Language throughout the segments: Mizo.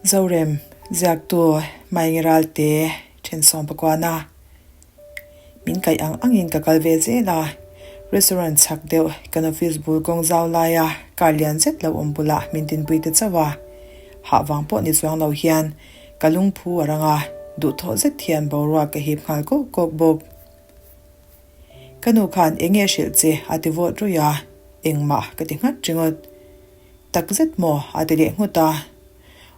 Zorem, ziaktu Maengi Ralte thensawm pakuana min kaih ang angin ka kal ve zel a, restaurant chhak deuh kan office bul kawng zau laia car lian zet lo awm bulah min dinpui ta chauh a, hah vang pawh ni chuang lo hian ka lungphu a rang a, duhthawh zet hian boruak ka hip nghal kawk kawk bawk. Ka nu khan eng nge hrilh che a ti vawt ruih a, engmah ka ti nghat ringawt. Tak zet maw a ti leh nghut a.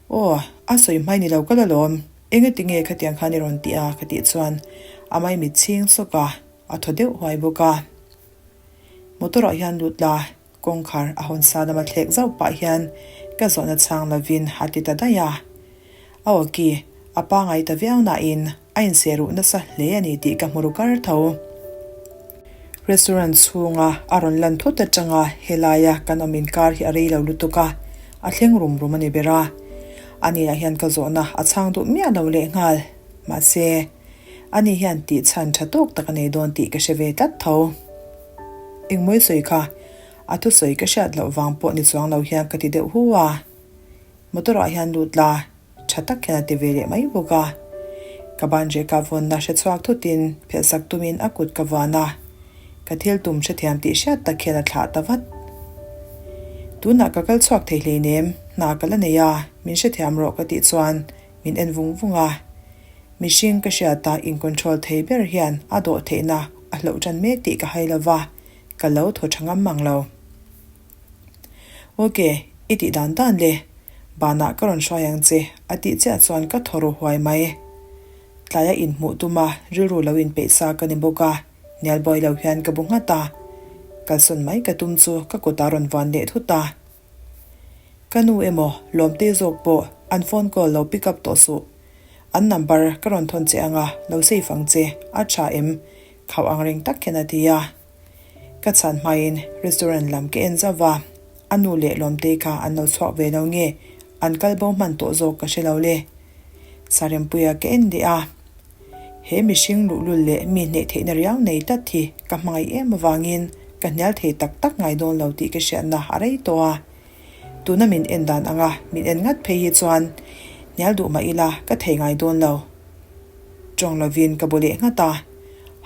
Aw, a sawi hmai ni lo ka la lawm, engati nge khatiang khan i rawn tih a ka tih chuan a maimit chhing sawk a, a thaw deuh huai bawk a. Motor ah hian lut la, kawngkhar a hawn sa lama thlek zauh pah hian ka zawhna chhang lovin a ti ta daih a. A awki a pangai ta viau nain A inse ruh nasa hle a ni tih ka hmu ru kar tho. Restaurant chhunga a rawn lan thut atanga helaia kan awm inkar hi a rei lo lutuk a, a thleng rum rum a ni ber a. Ani ah hian ka zawhna a chhang duh miah lo lehnghal. Mahse, ani hian tih chhan tha tawk tak a nei dawn tih ka hre ve tlat tho. Engmawi sawi kha a thusawi ka hriat loh vang pawh ni chuang lo hian ka ti deuh hu a. Motor ah hian lut la. Tha tak hian a ti ve leh mai bawk a. Ka ban reka vawnna hre chhuak thutin phelhsak tumin a kut ka vuan a. Ka thil tum hrethiam tih hriat tak hian a thlah ta vat. Tunah ka kal chhuak thei hleinem, hna ka la nei a, min hrethiam rawh ka tih chuan min en vung vung a. Mihring ka hriata in control thei ber hian a dawh theihna a hloh tan mek tih ka hai lova, ka lo thaw tha ngam mang lo. Ok, i tih dan dan le. Banah ka rawn hruai ang che, a tih chiah chuan ka thaw ru huai mai. Tlaia inhmuh tuma rilru lo inpeih sa ka ni bawk a, hnial buai lo hian ka bu nghat a. Kalsawn mai ka tum chu ka kutah rawn vuan leh thut a. Ka nu emaw Lawmtei zawk pawh an phone call lo pick up tawh suh. An number ka rawn thawn che anga lo save ang che, a tha em? Khauh ang reng tak hian a ti a. Ka chhan hmain restaurant lam ka en zauh va, a nu leh Lawmtei kha an lo chhuak ve lo nge an kal bo hman tawh zawk ka hre lo le. Sarempuia ka en leh a, he mihring luhlul leh mi hneh theihna riau nei tlat hi ka hmangaih em avangin ka hnial thei tak tak ngai dawn lo tih ka hriatna a rei tawh a. Tuna min en dan anga min en ngat phei hi chuan hnial duh mah ila ka thei ngai dawn lo. Tawng lovin ka bu leh nghat a,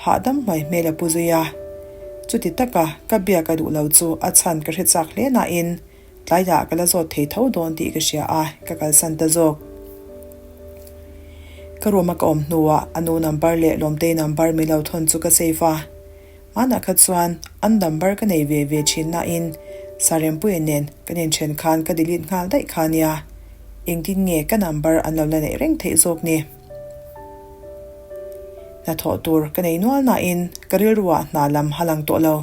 hahdam hmai hmel a pu zui a. Chuti taka ka biak a duh lo chu a chhan ka hre chak hle nain tlaiah ka la zawt thei tho dawn tih ka hria a, ka kalsan ta zawk. Ka room a ka awm hnuah a nu number leh Lawmtei number min lo thawn chu ka save a. Hmanah kha chuan an number ka nei ve ve thin nain Sarempuia nen kan inthen khan ka delete nghal daih kha nia. Engtin nge ka number an lo la neih reng theih zawk ni? Hnathawh tur ka nei nual nain ka rilruah hna lam ha lang tawh lo.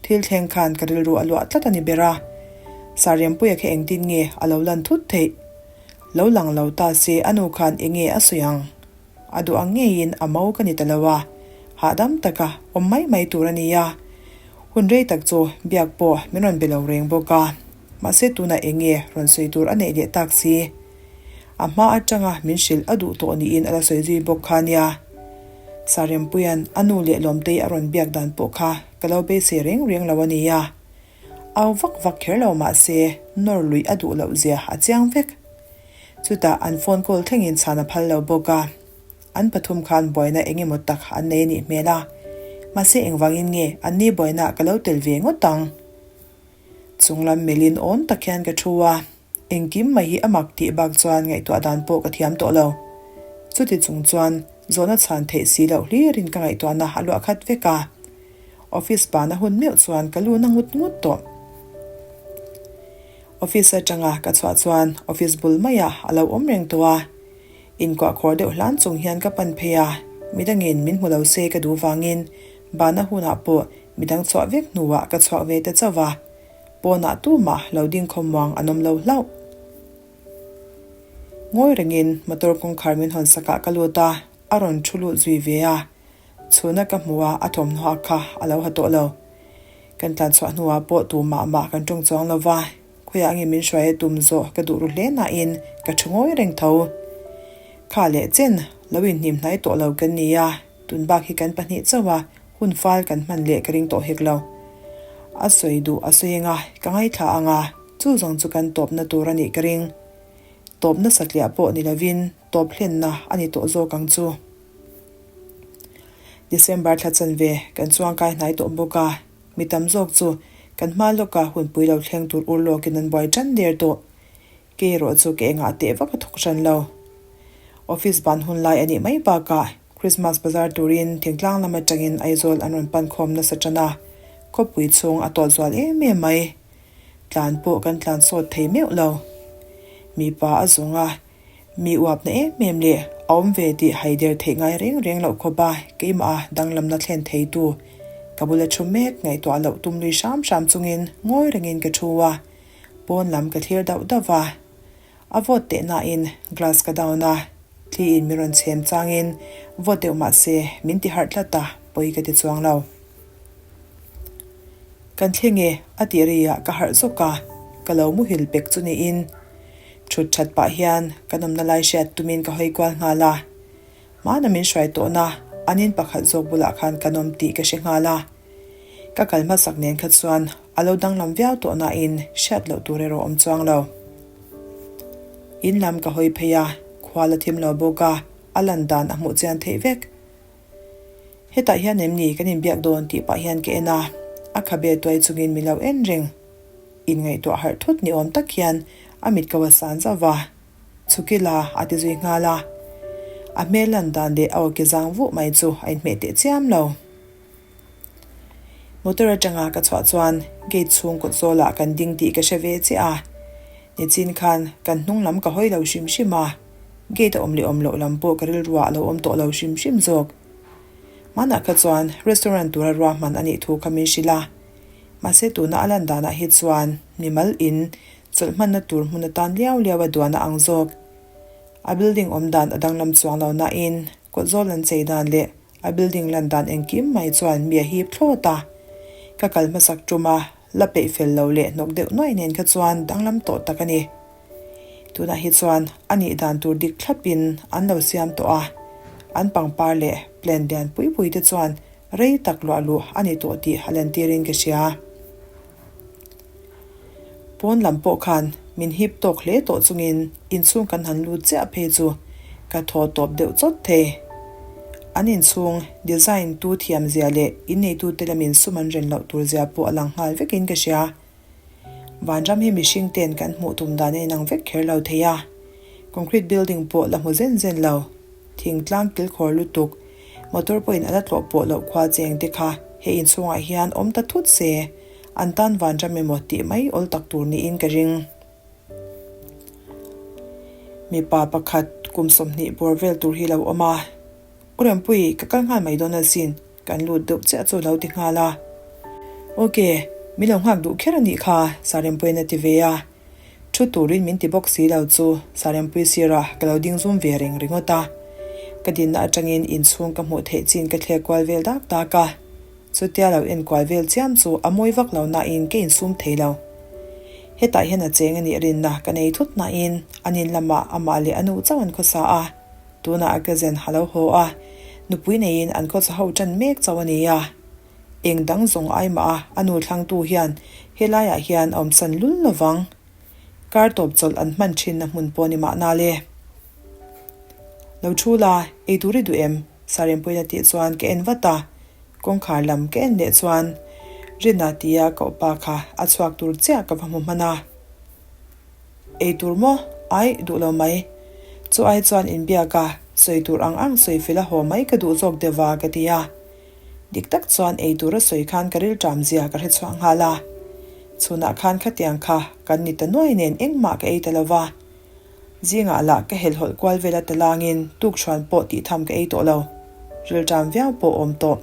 Thil thleng khan ka rilru a luah tlat a ni ber a. Sarempuia kha engtin nge a lo lan thut theih? Lo lang lo ta se a nu khan enge a sawi ang? A duh ang ngeiin a mo ka ni ta lo a, hahdam taka awm mai mai tur a ni a. Hun rei tak chu biak pawh min rawn be lo reng bawk a, mahse tunah eng nge rawn sawi tur a neih leh tak si? A hma atanga min hrilh a duh tawh niin a la sawi zui bawk kha nia. Sarempuia'n a nu leh Lawmtei a rawn biak dan pawh kha ka lo beisei reng reng lo a nia. Au vak vak kher lo mahse nawr luih a duh loh zia a chiang vek. Chutah an phone call thlengin chhan a phal lo bawk a, an pathum khan buaina eng emaw tak an nei a nih hmel a, mahse engvangin nge an ni buaina ka lo tel ve ngawt ang? Chunglam melhin awn tak hian ka thu a, engkim mai hi a mak tih bak chuan ngaihtuah dan pawh ka thiam tawh lo. Chuti chung chuan zawhna chhan theih si loh hlirin ka ngaihtuahna a luah khat vek a, office bana hun meuh chuan ka lu na ngut ngut tawh. Office atanga ka chhuah chuan office bul maiah a lo awm reng tawh a, inkuah khawr deuh hlan chung hian ka pan phei a, midangin min hmu lo se ka duh vangin bana hunah pawh midang chhuah vek hnuah ka chhuak ve ta chauh a, pawnah tumah lo ding khawm muang an awm lo hlauh. Ngawi rengin motor kawngkhar min hawn sakah ka lut a, a rawn thu lut zui ve a, chhuna ka hmu a a thawmhnaw kha a lo ha tawh lo. Kan tlan chhuah hnuah pawh tu mah mah kan tawng chuang lo va, khawiah nge min hruai a tum zawh ka duh ru hle nain ka thu ngawi reng tho. Kha leh chen lo inhnim hnai tawh lo kan ni a, tun bak hi kan pahnih chauh a, hun fal kan hman leh ka ring tawh hek lo. A sawi duh a sawi anga ka ngaithla anga chu zawng chu kan tawpna tur a nih ka ring. Tawp nasa tliah pawh ni lovin tawp hlenna a ni tawh zawk ang chu. December thla chanve kan chuangkai hnai tawh bawk a, mi tam zawk chu kan hma lawka hunpui lo thleng tur ur lawkin an buai tan der tawh. Kei erawh chu ka engah teh vak a thawk hran lo. Office ban hun lai a nih mai bakah Christmas bazar turin thingtlang lam atangin Aizawl an rawn pan khawm nasa tan a, khawpui chhung a tawt zual em em mai. Tlan pawh kan tlan sawt thei meuh lo. Mipa a zawng a, mi uapna em em leh a awm ve tih haider theih ngai reng reng loh khawp a, keimah a danglamna thlen theitu ka bula thu mek ngaihtuah loh tum lui hram hram chungin ngawi rengin ka thu a, pawn lam ka thlir dauh dauh va. A vawt teh nain glass ka down a, thli in min rawn chhem changin vawt deuh mah se min ti harh tlat a, pawi ka ti chuang lo. Kan thleng e a tih ri ah ka harh zawk a, ka lo muhil pek chu niin thut that pah hian kan awmna lai hriat tumin ka hawi kual nghal a. Hmana min hruai tawhna an in pakhat zawk bulah khan kan awm tih ka hre nghal a. Ka kal hmasak nen kha chuan a lo danglam viau tawh nain hriat loh tur erawh awm chuang lo. In lam ka hawi phei a, khua la thim lo bawk a, a lan dan a hmuh chian theih vek. Hetah hian em ni kan inbiak dawn tih pah hian ka en a, a khabe tuai chungin min lo en reng. Inngaihtuah harh thut ni awm tak hian a mit ko a san zauh va. Chhukila a ti zui nghal a. A hmel lan dan leh a awki zang vuh mai chu a inhmeh teh chiam lo. Motor atanga ka chhuah chuan gate chhung kawt zawlah kan ding tih ka hre ve chiah a. Nichin khan kan hnung lam ka hawi lo hrim hrim a, gate a awm leh awm loh lam pawh ka rilruah a lo awm tawh lo hrim hrim zawk. Hmanah kha chuan restaurant tura ruahman a nih thu kha min hrilh a. Mahse tuna a lan danah hi chuan mimal in chawlh hmanna tur hmun atan liau liau a duan a ang zawk. A building awm dan a danglam chuang lo nain kawt zawl an chei dan leh a building lan dan engkim mai chuan mi a hip thlawt a. Ka kal hmasak tum a, la peih fel lo leh hnawk deuh nuai nen kha chuan danglam tawh tak a ni. Tunah hi chuan a nih dan tur dik thlapin an lo siam tawh a, an pangpar leh plant lian pui pui te chuan rei tak luah luh a ni tawh tih a lantirin ka hria. Pawn lam pawh khan min hip tawk hle tawh chungin inchhung kan han lut chiah phei chu ka thaw tawp deuh chawt thei. An inchhung design tu thiam zia leh inneitu te lamin sum an ren loh tur zia pawh a lang nghal vekin ka hria. Vanram hi mihring ten kan hmuh tum dan a inang vek kher lo thei a, concrete building pawh la hmu zen zen lo. Thingtlang kilkhawr lutuk, motor pawhin a la tlawh pawh loh khua cheng te kha he inchhungah hian awm ta thut se, an tan vanram emaw tih mai awl tak tur niin ka ring. Mipa pakhat kum 20 bawr vel tur hi lo awm a, U Rempuii, ka kal nghal mai dawn asin, kan lut deuh chiah chu lo ti nghal a. Ok, min lo nghak duh kher a nih kha, Sarempuiin a ti ve a. Thu turin min ti bawk si lo chu Sarempui sirah ka lo ding zum ve reng ringawt a. Ka dinna atangin inchhung ka hmuh theih chin ka thlek kual vel dak dak a. Chutia lo enkual vel chiam chu a mawi vak lo nain ka insum thei lo. Hetah hian a cheng a nih rinna ka nei thut nain an in lamah amah leh a nu chauh an khawsa a. Tunah a cousin a lo haw a, nupui neiin an khawsa ho tan mek chauh a ni a. Eng dang zawng ai mah a, a nu thlangtu hian helaiah hian a awmsan lul lovang. Kar tawp chawlh an hman thinna hmun pawh ni mahna le. Lo thu la, ei tur i duh em? Sarempuiin a tih chuan ka en vat a, kawngkhar lam ka en leh chuan Rina tia ka upa kha a chhuak tur chiah ka va hmu hman a. Ei tur maw? Aih, duh lo mai. Chu ai chuan inbiak a, sawi tur ang ang sawi fel a haw mai ka duh zawk deuh va ka ti a. Dik tak chuan ei tur a sawi khan ka rilṭam zia ka hre chhuah nghal a. Chhunah khan khatiang kha kan ni ta nuai nen engmah ka ei ta lo va. Zingah lah ka helhhawlh kual vel a talangin tukṭhuan pawh tih tham ka ei tawh lo. Rilṭam viau pawh awm tawh.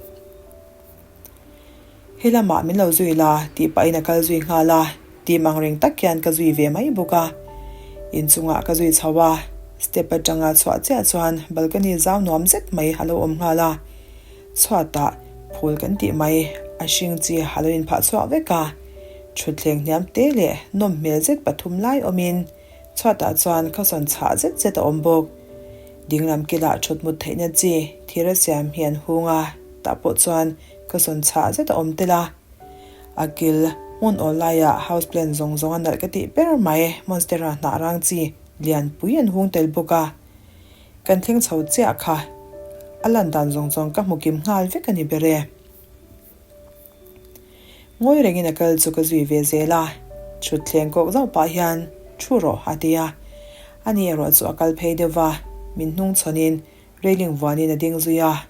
He lamah min lo zui la tih pahin a kal zui nghal a, tim ang reng tak hian ka zui ve mai bawk a. Inchungah ka zui chho a, step atanga chhuah chiah chuan balcony zau nuam zet mai a lo awm nghal a. Chhuatah phul kan tih mai, a hring chi a lo inphah chhuak vek a. Thutthleng hniam te leh nawm hmel zet pathum lai awmin chhuatah chuan khawsawn chhah zet zet a awm bawk. Dinglam kilah thut mut theihna chi thir a siam hi an hung a, tah pawh chuan khawsawn chhah zet a awm tel a. A kil hmun awl laiah house plant zawng zawng a nalh ka tih ber mai, monstera hnah rang chi. Lianpui an hung tel bawk a, kan thleng chho chiah kha a lan dan zawng zawng ka hmu kim nghal vek a ni ber e. Ngawi rengin a kal chu ka zui ve zel a, thutthleng kawk zauh pah hian thu rawh a ti a, ani erawh chu a kal phei deuh va, min hnung chhawnin Railing vuanin a ding zui a,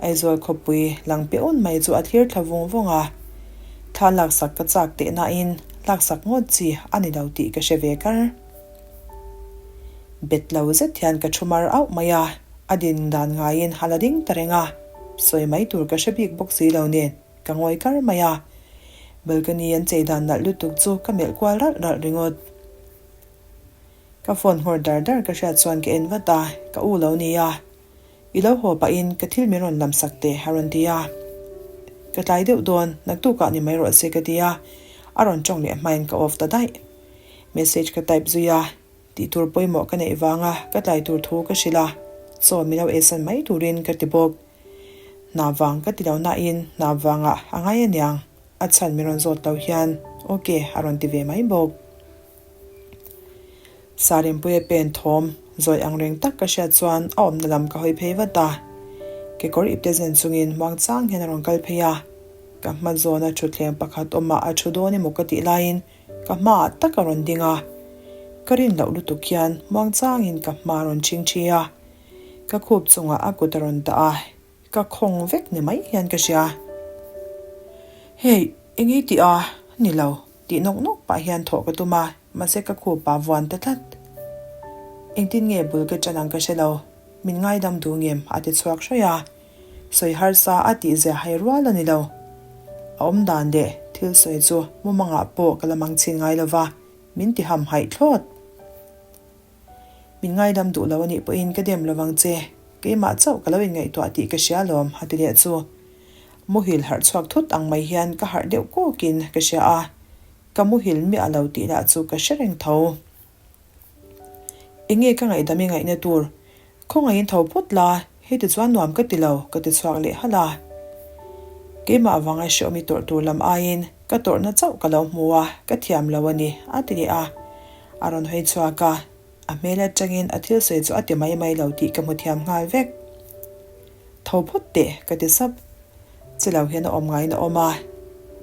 Aizawl khawpui lang pe un mai chu a thlir thla vung vung a. Thla laksak ka chak teh nain laksak ngawt chi a ni lo tih ka hre ve kar. Bet lo zet hian ka thu mar auh mai a, a din dan ngaiin a la ding ta reng a, sawi mai tur ka hre bik bawk si lo nen ka ngawi kar mai a. Balcony an chei dan nalh lutuk chu ka melh kual ralh ralh ringawt. Ka phone nghawr dar dar ka hriat chuan ka en vat a, ka u lo nia. I lo haw pahin ka thil min rawn lam sak teh a rawn ti a. Ka tlai deuh dawn, naktukah ni mai rawh se ka ti a, a rawn tawng leh hmain ka off ta daih. Message ka type zui a, tih tur pawimawh ka neih vanga ka tlai tur thu ka hrilh a, chaw min lo eisan mai turin ka ti bawk. Hna vang ka ti lo nain hna vangah a ngai aniang, a chhan min rawn zawt lo hian ok a rawn ti ve mai bawk. Sarimpuia pen thawm zawi ang reng tak ka hriat chuan a awmna lam ka hawi phei vat a. Kekawr ipte zen chungin muang chang hian a rawn kal phei a. Ka hma zawna thutthleng pakhat awmah a thu dawn emaw ka tih laiin ka hmaah tak a rawn ding a. Ka rin loh lutuk hian muang changin ka hma a rawn chhing thi a. Ka khup chungah a kut a rawn dah a. Ka khawng vek ni mai hian ka hria. Hei, eng i tih a? Ni lo, tih nawk nawk pah hian thawh ka tum a, mahse ka khup ah vuan ta tlat. Engtin nge bul ka ṭan ang ka hre lo, min ngaidam duh ngem a ti chhuak hraih a, sawi harsa a tih zia hai rual a ni lo. A awm dan leh thil sawi chu mumangah pawh ka la mang chhin ngai lo va, min ti ham haih thlawt. Min ngaidam duh lo a nih pawhin ka dem lovang che, keimah chauh ka lo inngaihtuah tih ka hria lawm a ti leh chu. Muhil harh chhuak thut ang mai hian ka harh deuh kawkin ka hria a, ka muhil miah lo tih lah chu ka hre reng tho. Enge ka ngaihdam i ngaihna tur? Khawngaihin tho phawt la, hei ti chuan nuam ka ti lo, ka ti chhuak leh halh a. Keimah avanga hreawm i tawrh tur lam aiin ka tawrhna chauh ka lo hmu a, ka thiam lo a ni, a ti leh a. A rawn hawi chhuak a, a hmel atangin a thil sawi chu a ti mai mai lo tih ka hmu thiam nghal vek. Tho phawt teh, ka ti sap. Che lo hian a awm ngaiin a awm a.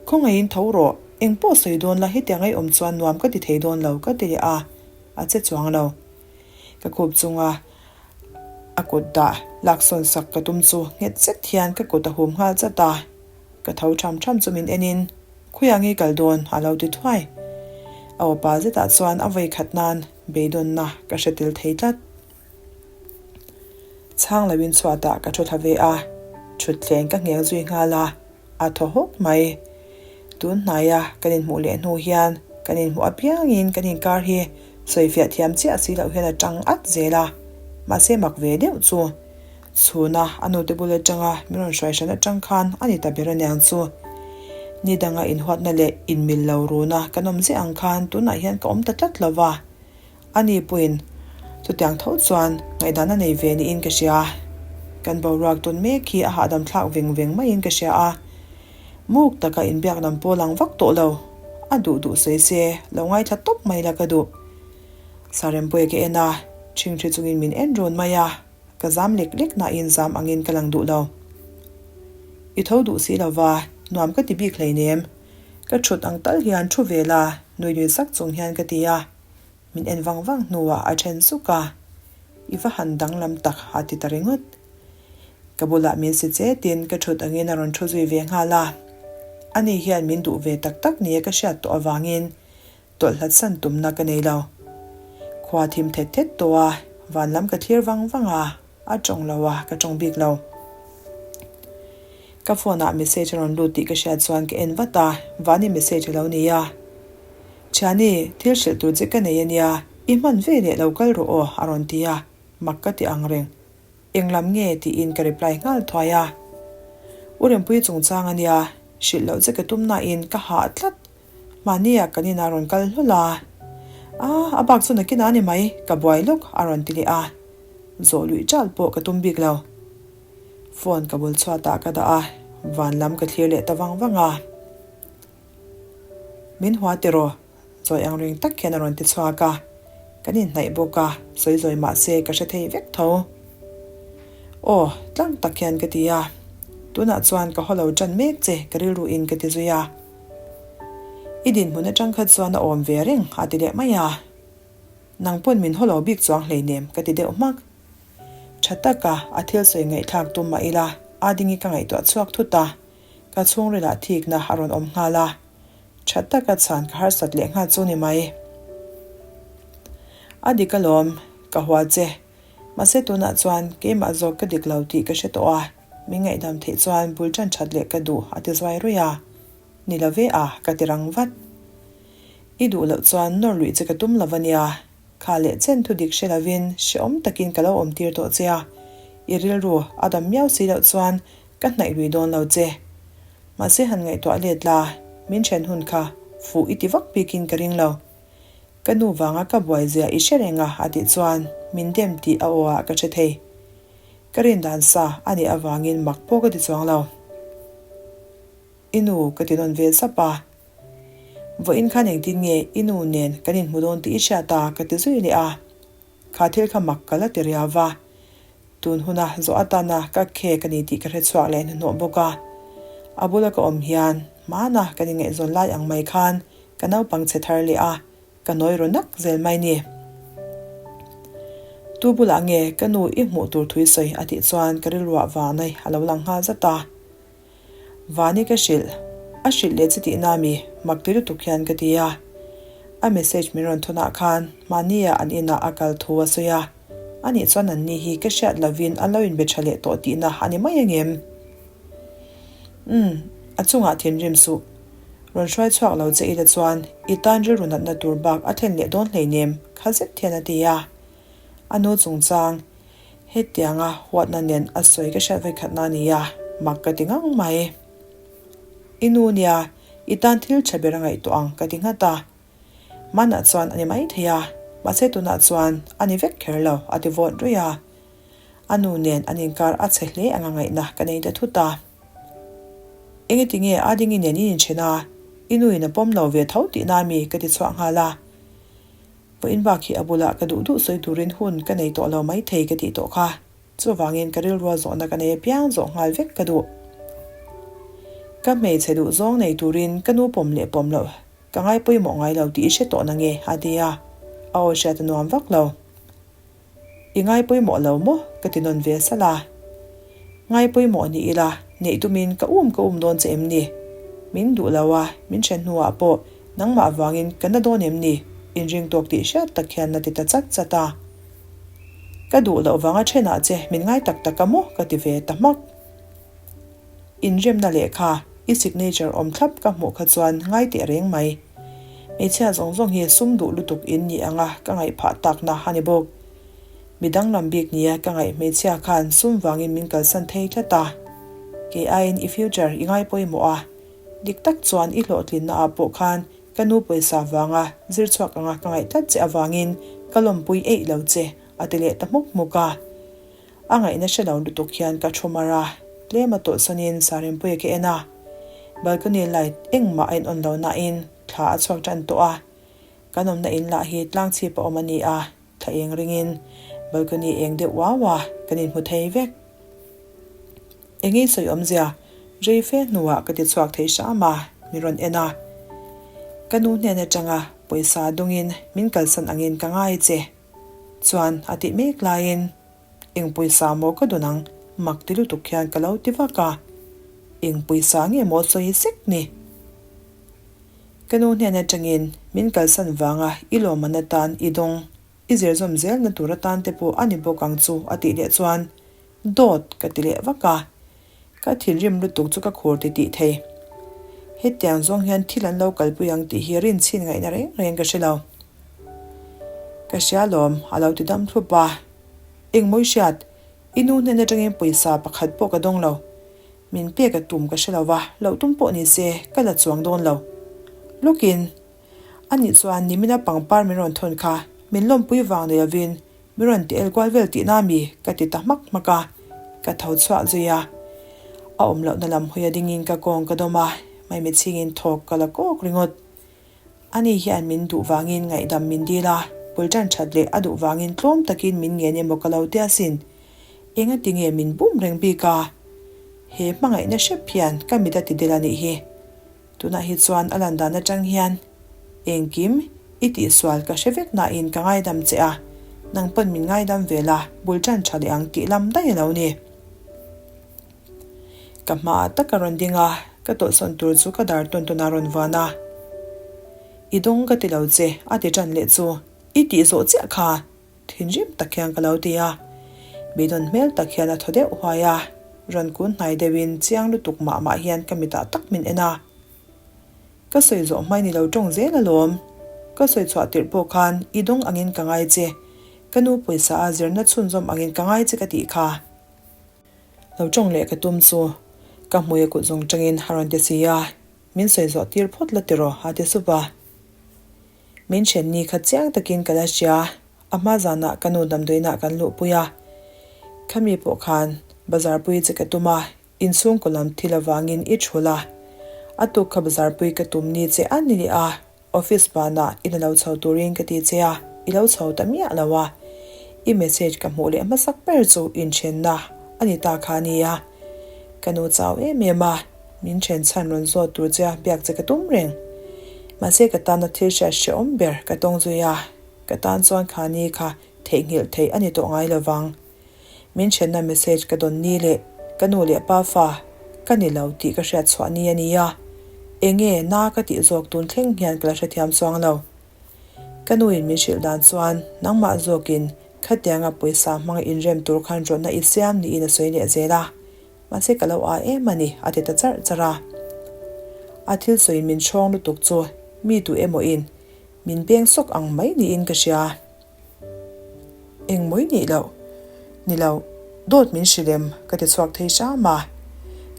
Khawngaihin tho rawh, eng pawh sawi dawn la hetiang ei awm chuan nuam ka ti thei dawn lo, ka ti leh a, a che chuang lo. Ka khup chunga a kut dah laksawn sak ka tum chu nghet zet hian ka kut a hum nghal chat a, ka tho tham tham chu min enin khawiah nge kal dawn a lo ti thuai. A awpa zetah chuan a vawi khat nan beidawnna ka hre tel thei tlat. Chhang loin chhuatah ka thu thla ve a, thutthleng ka ngheng zui nghal a. A thaw hawk mai. Tun hnaia kan inhmuh leh hnu hian kan inhmuh apiangin kan inkar hi sawifiah thiam chiah si loh hian a tang at zel a. Mahse mak ve deuh chu chhuna a nute bul atanga min rawn hruai hran atang khan a ni ta ber aniang chu. Ni danga inhuatna leh inmil lo runa kan awm ziah ang khan tunah hian ka awm ta tlat lo va. Ani pawhin chutiang tho chuan ngaihdan a nei ve niin ka hria. Kan boruak tawn mek hi a hahdam thlak veng veng maiin ka hria a. Muk taka inbiak lam pawl ang vak tawh lo. A duh duh sawi se, lo ngaithla tawp mai la ka duh. Sarempuia ka en a, ṭhingṭhi chungin min en run mai a, ka zam lek lek nain zam angin ka lang duh lo. I tho duh si lova, nuam ka ti bik hleinem. Ka ṭhut ang tal hian ṭhu ve la, nui nui sak chung hian ka ti a. Min en vang vang hnuah a then suk a, I va han danglam tak a ti ta ringawt. Ka bulah min si chetin ka thut angin a rawn thu zui ve nghal a. Ani hian min duh ve tak tak nia ka hriat tawh avangin tawlh hlatsan tumna ka nei lo. Khua thim thet thet tawh a, van lam ka thlir vang vang a, a tawng lo a, ka tawng bik lo. Ka phone ah message a rawn lut tih ka hriat chuan ka en vat a, Vani message a lo ni a. Thiani, thil hrilh tur che ka nei a nia, i hman ve leh lo kal rawh aw a rawn ti a, mak ka ti ang reng. Eng lam nge tiin ka reply nghal thuai a. U Rempuii chungchang a nia, hrilh loh che ka tum nain ka hah tlat. Mahnia kan inah rawn kal hlawl a. A, a bak chu nakin a ni mai, ka buai lawk a rawn ti leh a. Zawh luih ṭal pawh ka tum bik lo. Phone ka bul chhuatah ka dah a, van lam ka thlir leh ta vang vang a. Min hua tiraw? Zawi ang reng tak hian a rawn ti chhuak a. Kan inhnaih bawk a, sawi zawi mah se ka hre thei vek tho. Aw, tlang tak hian ka ti a. Tunah chuan ka haw lo ṭan mek che ka rilru in ka ti zui a. I dinhmun aṭang kha chuan a awm ve reng a ti leh mai a. Nang pawn min haw lo bik chuang hleinem ka ti deuh hmak. Tha taka a thil sawi ngaihthlak tum mah ila a ding i ka ngaihtuah chhuak thut a, ka chhungrilah thikna a rawn awm nghal a. Tha taka chhan ka harsat leh nghal chu ni mai. A dik alawm, ka hua che. Mahse tunah chuan keimah zawk ka dik lo tih ka hre tawh a, min ngaihdam theih chuan bul tan that leh ka duh a ti zuai ruih a. Ni lo ve a, ka ti rang vat. I duh loh chuan nawr luih che ka tum lo a nia. Kha leh chen thu dik hre lovin hrehawm takin ka lo awm tir tawh che a, i rilru a dam miau si loh chuan ka hnaih lui dawn lo che. Mahse han ngaihtuah let la, min then hun kha fuh i ti vak bikin ka ring lo. Ka nu vanga ka buai zia i hre reng a a tih chuan min dem tih a aw ah ka hre thei. Ka rin dan sa a nih avangin mak pawh ka ti chuang lo. I nu ka ti nawn ve sap a. Vawiin khan engtin nge i nu nen kan inhmu dawn tih i hriat a ka ti zui leh a. Kha thil kha mak ka la ti riau va. Tun huna zawh atana ka khek a ni tih ka hre chhuak leh hnuhnawh bawk a. A bula ka awm hian hmana kan inngaihzawn lai ang mai khan ka naupang chhe thar leh a, ka nawi raw nak zel mai ni. Tu bulah nge ka nu i hmuh tur thui sawi a tih chuan ka rilruah vanai a lo lang nghal zat a. Vani ka hrilh, a hrilh leh chi tihna mi mak ti lutuk hian ka ti a. A message min rawn thawn ah khan mahnia an inah a kal thu a sawi a, anih chuan an ni hi ka hriat lovin an lo inbe tha leh tawh tihna a ni mai angem? Umm, a chungah thinrim suh. Rawn hruai chhuak lo che ila chuan i tan rilru natna tur bak a thlen leh dawn hleinem, kha zet hian a ti a. A nu chungchang Hetianga huatna nen a sawi ka hriat vawikhatna a ni a, mak ka ti ngang mai. I nu nia, i tan thil tha ber a ngaihtuah ang ka ti nghat a. Hmanah chuan a ni mai thei a, mahse tunah chuan a ni vek kher lo a ti vawt ruih a. A nu nen an inkar a chhe hle anga ngaihna ka nei ta thut a. Engati nge a dingi nen in inṭhen a, i nu in a pawm lo ve tho tihna mi ka ti chhuah nghal a. Vawiin bak hi a bulah ka duh duh sawi turin hun ka nei tawh lo maithei ka tih tawh kha. Chuvangin ka rilrua zawhna ka nei apiang zawh nghal vek ka duh. Ka hmeichhe duh zawng nei turin ka nu pawm leh pawm loh ka ngai pawimawh ngai lo tih i hre tawh na nge a ti a, a aw hriat a nuam vak lo. I ngai pawimawh lo maw? ka ti nawn ve salh a. Ngai pawimawh ni ila, neih tumin ka um ka um dawn che em ni? Min duh lo a, min then hnuah pawh nangmah vangin ka na dawn em ni? Inring tawk tih hriat tak hian na ti ta chat chat a. Ka duh loh vanga thenah che min ngai tak tak a maw? ka ti ve ta hmak. Inremna lehkha, i signature awm thlap ka hmuh kha chuan ngai teh reng mai. Hmeichhia zawng zawng hi sum duh lutuk in ni anga ka ngaih phah takna a ni bawk. Mi danglam bik nia ka ngaih hmeichhia khan sum vangin min kalsan thei tlat a. Kei aiin i future i ngai pawimawh a, dik tak chuan i hlawhtlinna ah pawh khan ka nu pawisa vanga zir chhuak anga ka ngaih tlat che avangin ka lawmpui eih lo che a ti leh ta hmuk hmuk a. A ngaihna hre lo lutuk hian ka thu mar a, tlem a tawlhsawnin Sarinpuia ka en a. Balcony light engmah a in on lo nain thla a chhuak tan tawh a. Kan awmna in lah hi tlang chhip a awm a ni a, thla eng ringin balcony eng deuh uau a, kan inhmu thei vek. Engei sawi awmzia rei fe hnuah ka ti chhuak thei hram a, min rawn en a. Ka nu hnen atanga pawisa dungin min kalsan angin ka ngai che. Chuan a tih mek laiin Eng pawisa maw ka dawn ang? Mak ti lutuk hian ka lo ti vak a. Eng pawisa nge maw sawi sek ni? Ka nu hnen atangin min kalsan vanga i lawmman atan i dawng, i zir zawm zelna tur atan te pawh a ni bawk ang chu a tih leh chuan dawt ka ti leh vak a. Ka thinrim lutuk chu ka khur ti tih thei. Hetiang zawng hian thil an lo kalpui ang tih hi rinchhin ngaihna reng reng ka hre lo. Ka hria lawm, a lo ti dam thlup a. Engmawi hriat, i nu hnen atangin pawisa pakhat pawh ka dawng lo. Min pek a tum ka hre lo va, loh tum pawh ni se ka la chuang dawn lo. Lawkin, anih chuan nimina pangpar min rawn thawn kha min lawmpui vang ni lovin Mi rawn ti el kual vel tihna mi? ka ti ta hmak hmak a, ka tho chhuah zui a. A awm lohna lam hawi a dingin ka kawng ka dawm a, maimi chhingin thawk ka la kawk ringawt. Ani hian min duh vangin ngaihdam min dil a, Bul ṭan ṭhat leh a duh vangin tlawm takin min ngen emaw ka lo ti asin. Engati nge min bum reng bik a? He hmangaihna hrep hian ka mit a ti del a nih hi. Tunah hi chuan a lan dan atang hian engkim i tihsual ka hre vek nain ka ngaidam che a, nang pawn min ngaidam ve la, bul tan tha leh ang tih lam daih a lo ni. Ka hmaah tak a rawn ding a, ka tawlhsawn tur chu ka dar tawn tawn a rawn vuan a. I dawng ka ti lo che a ti tan leh chu i tih zawh chiah kha. Thinrim tak hian ka lo ti a, beidawn hmel tak hian a thaw deuh huai a, rawn kun hnai deuhin chiang lutuk mah mah hian ka mitah tak min en a. Ka sawi zawh hmai ni lo tawng zel alawm. Ka sawi chhuah tirh pawh khan i dawng angin ka ngai che, ka nu pawisa a zirna chhunzawm angin ka ngai che ka tih kha. Lo tawng leh ka tum chu ka hmui a kut zawng tangin a rawn ti si a, min sawi zawh tir phawt la tiraw a ti sup a. Min then ni kha chiang takin ka la hria, a hma zanah ka nu damdawiinah kan luhpui a. Khami pawh khan bazar pui che ka tum a, inchhungkaw lam thil avangin i thul a. A tuk kha bazar pui ka tum ni che a ni leh a, office banah in a lo chho turin ka ti che a, i lo chho ta miah lo a. I message ka hmuh leh hmasak ber chu inthenna a ni ta kha a nia. Ka nu chau em em a. Min then chhan rawn zawt tur che a biak che ka tum reng. Mahse ka tana thil hriat hrehawm ber ka tawng zui a, ka tan chuan kha ni kha theihnghilh theih a ni tawh ngai lo vang. Min thenna message ka dawn ni leh ka nu leh pa fa ka ni lo tih ka hriat chhuah ni a ni a, enge na ka tih zawk tun thleng hian ka la hrethiam chuang lo. Ka nuin min hrilh dan chuan nangmah zawkin khatianga pawisa hmanga inrem tur khan rawtna i siam niin a sawi leh zel a. Mahse ka lo a em a ni, a ti ta charh charh a. A thil sawiin min hrawng lutuk chu mi duh emaw in min beng sawk ang mai niin ka hria. Eng mawi nih loh? Ni lo, dawt min hrilh em? ka ti chhuak thei hram a.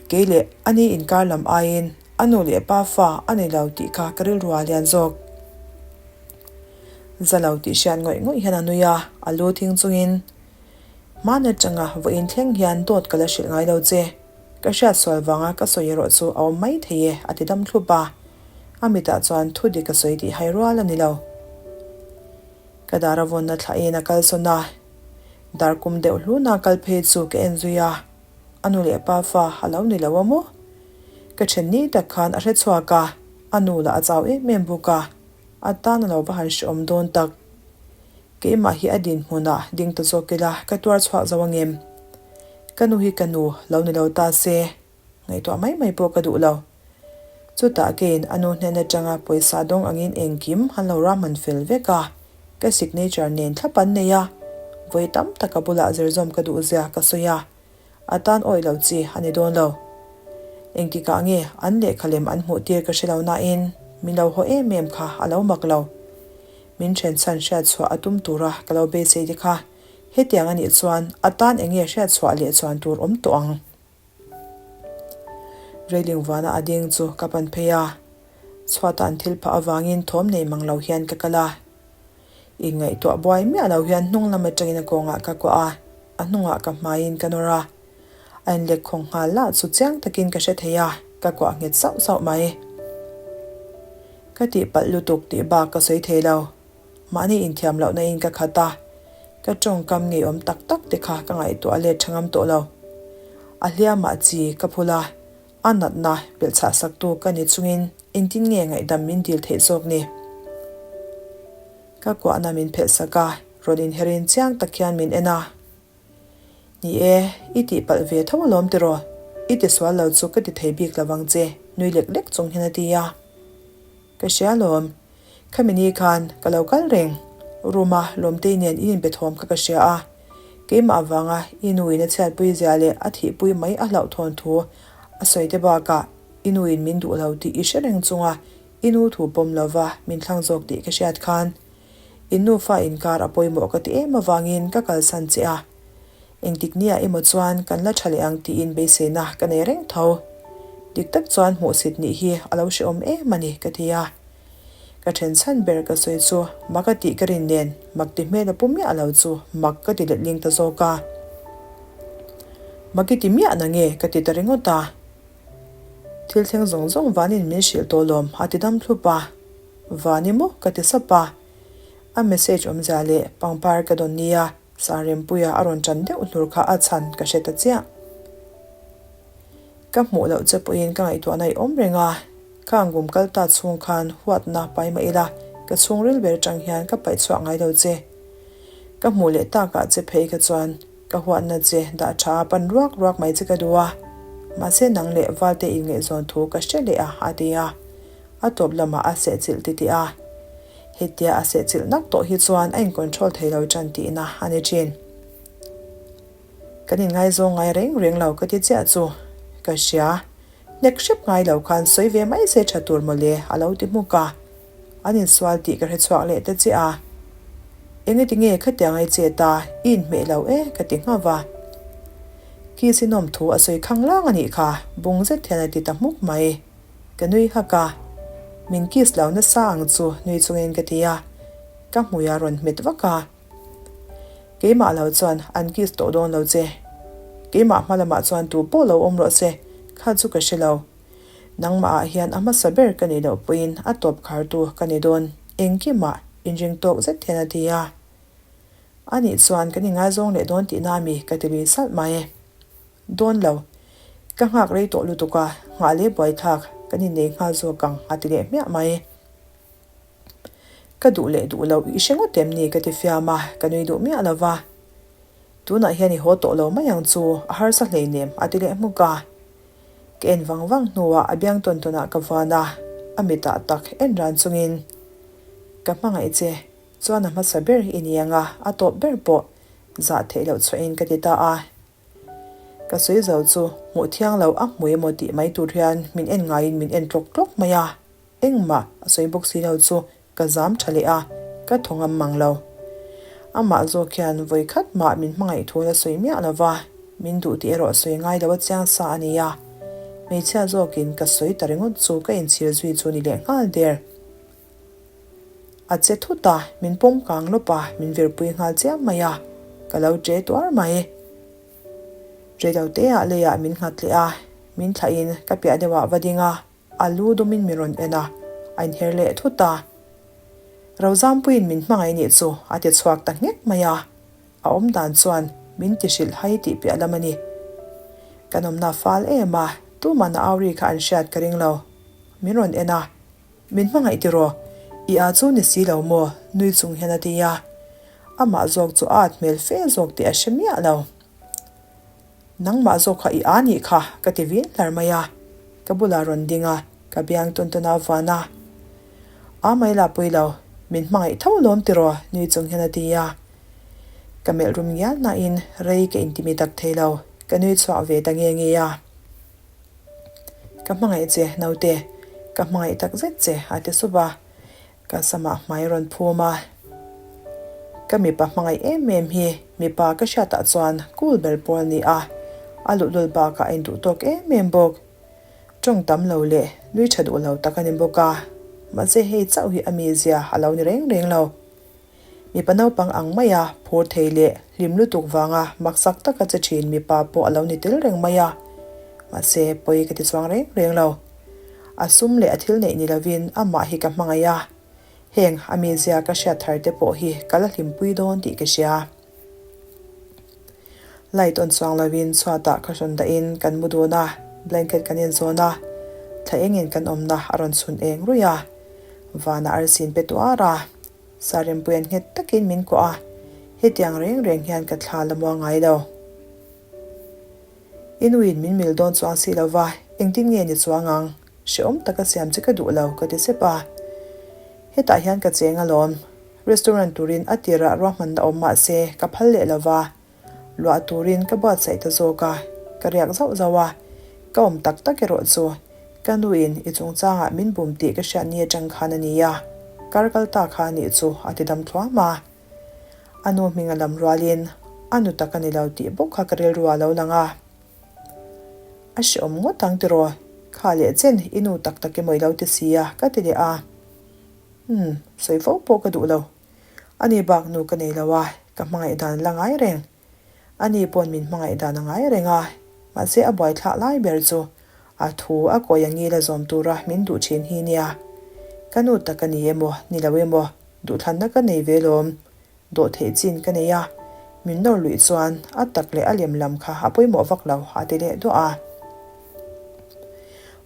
Kei leh a ni inkar lam aiin a nu leh pa fa a ni lo tih kha ka rilru a lian zawk. Za lo tih hriat ngawih ngawih hian a nui a, a lu thing chungin Hmaan atanga vawiin thleng hian dawt ka la hrilh ngai lo che. Ka hriat sual vanga ka sawi erawh chu a awm mai thei e, a ti dam thlup a. A mitah chuan thu dik a sawi tih hai rual a ni lo. Ka dar a vawnna thlahin a kalsawn a, dar kum deuh hluna kal phei chu ka en zui a, a nu leh pa fa a lo ni lo a maw? Ka then ni tak khan a hre chhuak a, a nu lah a chau em em bawk a, a tan a lo va han hrehawm dawn tak. Keimah hi a dinhmunah ding ta zawk ila ka tuar chhuah zo angem? Ka nu hi ka nu lo ni lo ta se, ngaihtuah mai mai pawh ka duh lo. Chutah keiin a nu hnen atanga pawisa dawng angin engkim an lo rahman fel vek a, ka signature nen thlap an nei a, vawi tam tak a bulah zirzawm ka duh zia ka sawi a, a tan awih lo chi a ni dawn lo. Engtikah nge an lehkha lem an hmuh tir ka hre lo nain min lo haw em em kha a lo mak lo. Min then chhan hriat chhuah a tum tura ka lo beisei te kha hetiang a nih chuan a tan eng nge hriat chhuah leh chuan tur awm tawh ang. Railing vana a ding chu ka pan phei a, chhuata an thil phah avangin thawm nei mang lo hian ka kal a. Inngaihtuah buai miah lo hian hnung lam atangin a kawngah ka kuah a, a hnungah ka hmaiin ka nawr a. A inlek khawng nghal lah chu chiang takin ka hre thei a, ka kuah nghet sauh sauh mai. Ka tihpalh lutuk tih bak ka sawi thei lo. Mahni inthiam lohna in ka khat a, ka tawngkam ngeiawm tak tak te kha ka ngaihtuah let tha ngam tawh lo. A hliamah chi ka phul a, a natna belhchhah saktu ka ni chungin engtin nge ngaihdam min dil theih zawk ni? Ka kuahna min phelh sak a, rawn inherin chiang tak hian min en a. Ni e, i tihpalh ve tho alawm tiraw? I tisual lo chu ka ti thei bik lo vang che, nui lek lek chung hian a ti a. Ka hria alawm, khami ni khan ka lo kal reng. Room-a Lawmtei nen in inbe thawm kha ka hria a, keimah avanga i nuin a chhiatpui zia leh a thihpui mai a hlauhthawn thu a sawi te bakah i nuin min duh lo tih i hre reng chunga i nu thu pawm lova min thlang zawk tih ka hriat khan In nufa inkar a pawimawh ka ti em avangin ka kalsan che a, engtik nia emaw chuan kan la tha leh ang tiin beiseina ka nei reng tho. Dik tak chuan hmuhsit nih hi a lo hrehawm em a ni ka ti a. Ka then chhan ber ka sawi chu mak a tih ka rin nen mak ti hmel a pu miah lo chu mak ka ti letling ta zawk a. Mak i ti miah na nge ka ti ta ringawt a. Thil thleng zawng zawng vanin min hrilh tawh lawm a ti dam thlup a. Va ni maw? ka ti sap a. A message awmzia leh pangpar ka dawn nia Sarempuia a rawn ṭan deuh hlur kha a chhan ka hre ta chiah. Ka hmuh loh che pawhin ka ngaihtuahna i awm reng a, khang kum kal ta chhung khan huatna pai mah ila ka chhungril ber aṭang hian ka paih chhuah ngai lo che. Ka hmuh leh takah che phei kha chuan ka huatna che dah ṭha a pan ruak ruak mai che ka duh a, mahse nang leh Valte inngaihzawn thu ka hre leh a, a ti a. A tawp lamah a sehchilh titih a, hetia a sehchilh nak tawh hi chuan a in-control thei lo ṭan tihna a ni ṭhin. Kan inngaizawng ngai reng reng lo ka ti chiah chu ka hria. Hnek hrep ngai lo khan sawi ve mai se tha tur mawle a lo ti hmuk a. An insual tih ka hre chhuak leh ta chiah a. Engati nge khatiang ai chet a, i inhmeh lo e ka ti nghauh va. Kiss inawm thu a sawi khang lang a nih kha, bung zet hian a ti ta hmuk mai. Ka nui hak a, min kiss lo nasa ang chu nui chungin ka ti a, ka hmui a rawn hmet vak a. Keimah lo chuan an kiss tawh dawn lo che. Keimah hma lamah chuan tu pawh lo awm rawh se, kha chu ka hre lo. Nangmah ah hian a hmasa ber ka nih loh pawhin a tawp khartu ka ni dawn, engkimah inring tawk zet hian a ti a. Anih chuan kan ingaizawng leh dawn tihna a mi ka ti lui salh mai. Dawn lo. Ka nghak rei tawh lutuk a, nghah leh buaithlak kan innei nghal zawk ang a ti leh hmiah mai. Ka duh leh duh loh i hre ngawt em ni ka ti fiam a, ka nui duh miah lo va. Tunah hian i haw tawh lo mai ang chu, a harsa hleinem a ti leh hmuk a. Ka en vang vang hnuah a biang tawn tawnah ka vuan a, a mitah tak en ran chungin, Ka hmangaih che, chuan a hmasa ber i ni ang a, a tawp ber pawh zah theih loh chhuahin ka ti ta a. Ka sawi zo chu hmuh thiang lo a hmu emaw tih mai tur hian min en ngaiin min en tlawk tlawk mai a. Engmah a sawi bawk si lo chu ka zam tha leh a, ka thaw ngam mang lo. Amah zawk hian vawi khat mah min hmangaih thu la sawi miah lo va, min duh tih erawh sawi ngai lo a chiang sa a ni a. Hmeichhia zawkin ka sawi ta ringawt chu ka inchhir zui chu ni leh nghal der. A che thut a, min pawm kang lawp a, min virpui nghal chiam mai a, ka lo che tuar mai. Reilote ah leiah min nghat leh a, min thlahin ka piah deuhah va ding a. A lu dawmin min rawn en a, a inher leh thut a. Rozampuiin min hmangaih nih chu a ti chhuak ta nghek mai a, a awm dan chuan min ti hrilh hai tih piah lam a ni. Kan awmna fal em a, tuman a au ri kha an hriat ka ring lo. Min rawn en a, Min hmangaih tiraw? I a chu ni si lo maw? nui chung hian a ti a. Amah zawk chu a at hmel fe zawk tih a hre miah lo. Nangmah zawk kha i a nih kha ka ti vin hlar mai a, ka bulah rawn ding a, ka biang tawn tawn a vuan a. A mai lah pui lo, min hmangaih tho lawm tiraw nui chung hian a ti a. Ka melh rum ngial nain rei ka intimi tak thei lo, ka nui chhuak ve ta nge nge a. Ka hmangaih che naute, ka hmangaih tak zet che a ti sup a. Ka samah hmai rawn phum a, ka mipa hmangaih em em hi mipa ka hriatah chuan cool ber pawl a ni a, a luhlul bakah a induh tawk em em bawk. Tawng tam lo leh nui tha duh lo tak a ni bawk a, mahse hei chauh hi a mizia a lo ni reng reng lo. Mipa naupang ang maia phur thei leh hlim lutuk vanga maksak taka che thin mipa pawh a lo ni tel reng mai a, mahse pawi ka ti chuang reng reng lo. A sum leh a thil neih ni lovin amah hi ka hmangaih a, heng a mizia ka hriat thar te pawh hi ka la hlimpui dawn tih ka hria. Light on chuang lovin chhuatah ka hrawn dahin kan mu dun a, blanket kan inzawn a, thla engin kan awmna a rawn chhun eng ruih a, vanah arsi in pe tuar a, Sarempuia'n nghet takin min kuah a, hetiang reng reng hian ka thla la muang ngai lo. I nuin min mil dawn chuang si lo va, engtin nge ni chuang ang? Hrehawm taka siam che ka duh lo, ka ti sep a. Hetah hian ka cheng alawm. Restaurant turin a tirah ruahmanna awm mah se ka phal leh lo va, luah turin ka buatsaih ta zawk a, ka riak zauh zauh a. Ka awm tak tak erawh chu ka nuin i chungchangah min bum tih ka hriat ni atang khan a ni a, kar kal ta kha a nih chu a ti dam thluam a. A nu hming a lam rualin a nu tak a ni lo tih bawk kha ka rilru ah lo lang a. A hrehawm ngawt ang tiraw? Kha leh chen i nu tak tak emaw i lo ti si a, ka ti leh a. Umm, sawi fo pawh ka duh lo. Ani bak nu ka nei lo a, ka hmangaih dan la ngai reng. Ani pawn min hmangaih dan a ngai reng a, mahse a buaithlak lai ber chu a thu a kawi a ngil a zawm tura min duh thin hi nia. Ka nu tak a ni emaw, ni lo emaw? Duhthlanna ka nei ve lawm. Dawhtheih chin ka nei a, min nawr luih chuan a tak leh a lem lam kha a pawimawh vak lo a ti leh duah a.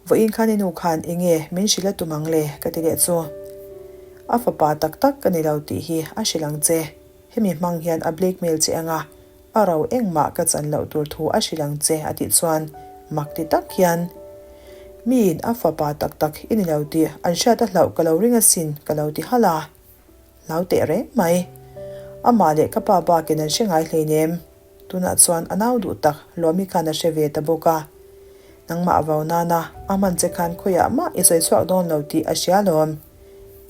Vawiin khan i nu khan enge min hrilh a tum ang le ka ti leh chu. A fapa tak tak ka ni lo tih hi a hrilh ang che. Hemi hmang hian a blackmail che anga a ro engmah ka chan loh tur thu a hrilh ang che a tih chuan mak ti tak hian miin a fapa tak tak i ni lo tih an hriat a hlauh ka lo ring asin ka lo ti halh a. Hlau teh reng mai. Amah leh ka pa bakin an hre ngai hleinem. Tunah chuan a nau duh tak Lawmi khan a hre ve ta bawk a. Nangmah a vau nana a hman che khan khawiah mah i sawi chhuak dawn lo tih a hria lawm.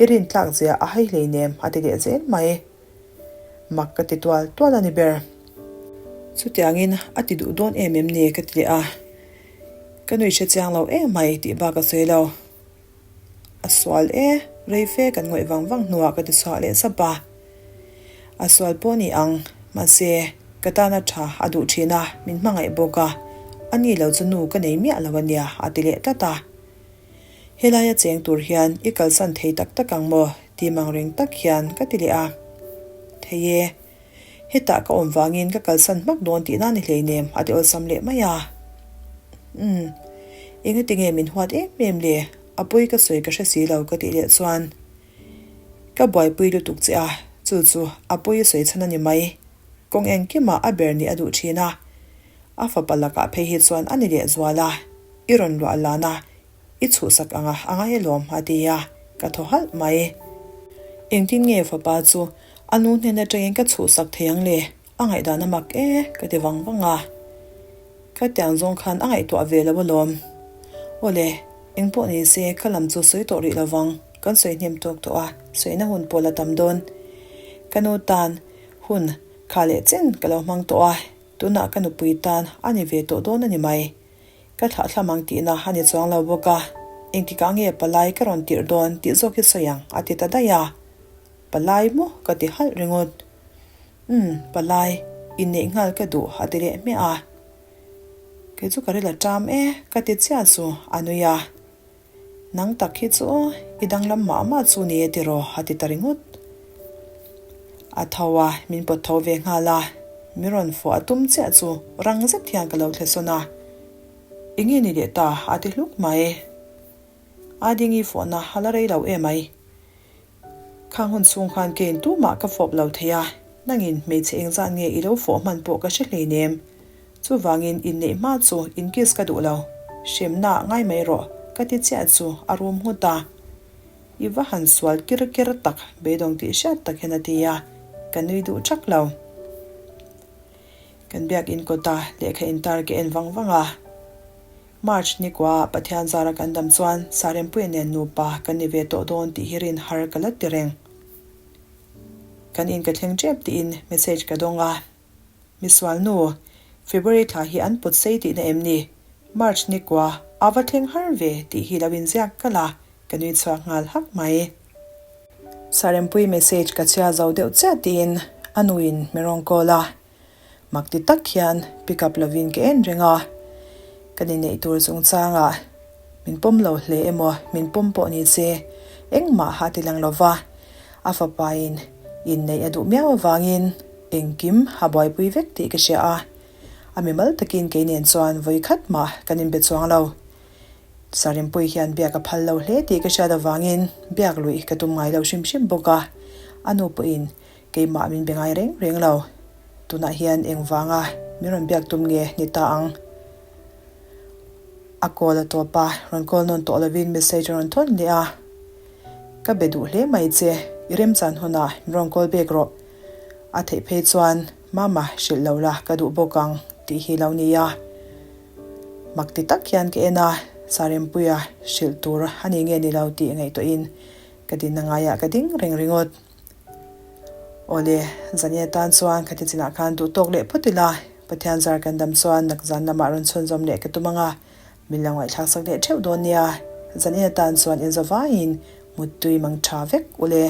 I rin tlak zia a hai hleinem a ti leh zel mai. Mak ka ti tual tual a ni ber. Chutiangin a ti duh dawn em em ni ka ti leh a. Ka nui hre chiang lo em mai tih bak a sawi lo. A sual e, rei fe kan ngawih vang vang hnuah ka ti chhuah leh sap a. A sual pawh ni ang, mahse, ka tana tha a duh thin a, min hmangaih bawk a, a ni lo chu nu ka nei miah lo a nia, a ti leh tlat a. Helaia cheng tur hian i kalsan thei tak tak ang maw? ti mang reng tak hian ka ti leh a. Thei e, Hetah ka awm vangin ka kalsan hmak dawn tihna ni hleinem a ti awlsam leh mai a. Umm, engati nge min huat em em le? A pawi ka sawi ka hre si lo ka tih leh chuan ka buaipui lutuk che a, chu chu a pawi a sawi chhan a ni mai. Kawng engkimah a ber nih a duh thin a, a fapa lakah phei hi chuan a ni leh zual a, i rawn luah lan a, I chhuhsak ang a, a ngai alawm, a ti a, ka thaw halh mai. Engtin nge fapa chu a nu hnen atangin ka chhuhsak thei ang le? A ngaihdan a mak e, ka ti vang vang a. Ka tiang zawng khan a ngaihtuah ve lo alawm. Awle, engpawh ni se ka lam chu sawi tawh rih lovang, kan sawi hnem tawk tawh a, sawina hun pawh la tam dawn. Ka nu tan hun kha leh chen ka lo hmang tawh a, tunah ka nupui tan a ni ve tawh dawn a ni mai. Ka thlahthlam ang tihna a ni chuang lo bawk a, engtikah nge palai ka rawn tirh dawn tih zawk hi sawi ang a ti ta daih a. Palai maw ka ti halh ringawt. Umm, palai, inneih nghal ka duh a ti leh hmiah a. Kei chu ka ril a ṭam e ka ti chiah chu a nui a. Nang tak hi chu i danglam mah mah chu ni e tiraw a ti ta ringawt. A tho a, min pawt tho ve nghal a, min rawn fawh a tum chiah chu rang zet hian ka lo thlesawn a. Enge ni leh ta a ti hluk mai. A dingi fawhna a la rei lo em ai. Khang hun chhung khan keiin tumah ka fawp lo thei a, nangin hmeichhe engzat nge i lo fawh hman pawh ka hre hleinem. Chuvangin inneih hma chu inkiss ka duh lo, hremna ngai mai rawh ka ti chiah chu a rum nghut a. I va han sual kir ker tak beidawng tih hriat tak hian a ti a, ka nui duh thak lo. Kan biakin kawta lehkha intar ka en vang vang a. March nikua Pathian zara kan dam chuan Sarempuia nen nupa kan ni ve tawh dawn tih hi rin har ka la ti reng. Kan in ka thleng tep tiin message ka dawng a. Misual nu, February thla hi an put sei tihna em ni? March nikua a va thleng har ve tih hi lo inziak kalh a, ka nui chhuak nghal hak mai. Sarempui message ka chhia zo deuh chiah tiin a nuin mi rawn call a. Mak ti tak hian pick up lovin ka en reng a, ka ni neih tur chungchangah min pawm lo hle emaw min pawm pawh ni se engmah ha ti lang lova, a fapain inneih a duh miau avangin engkim a buaipui vek tih ka hria a, a mimal takin kei nen chuan vawi khat mah kan inbe chuang lo. Sarinpui hian biak a phal lo hle tih ka hriat avangin biak luih ka tum ngai lo hrim hrim bawk a, a nu pawhin Keimah min be ngai reng reng lo. Tunah hian engvanga min rawn biak tum nge ni ta ang? A call a tawp a, rawn call nawn tawh lovin message a rawn thawn leh a. Ka be duh hle mai che, i remchan hunah min rawn call bek rawh. A theih phei chuan Mama hrilh lo la ka duh bawk ang tih hi lo ni a. Mak ti tak hian ka en a, Sarempuia hrilh tur a ni nge ni lo tih ngaihtuahin ka dinna ngaiah ka ding reng ringawt. Awle, zani atan chuan khati chinah khan duh tawk leh phawt ila, Pathian zar kan dam chuan nak zan lamah rawn chhunzawm leh ka tum ang a, min lo ngaihthlak sak leh theuh dawn nia, zani atan chuan inzawvaiin muttui mang tha vek ule.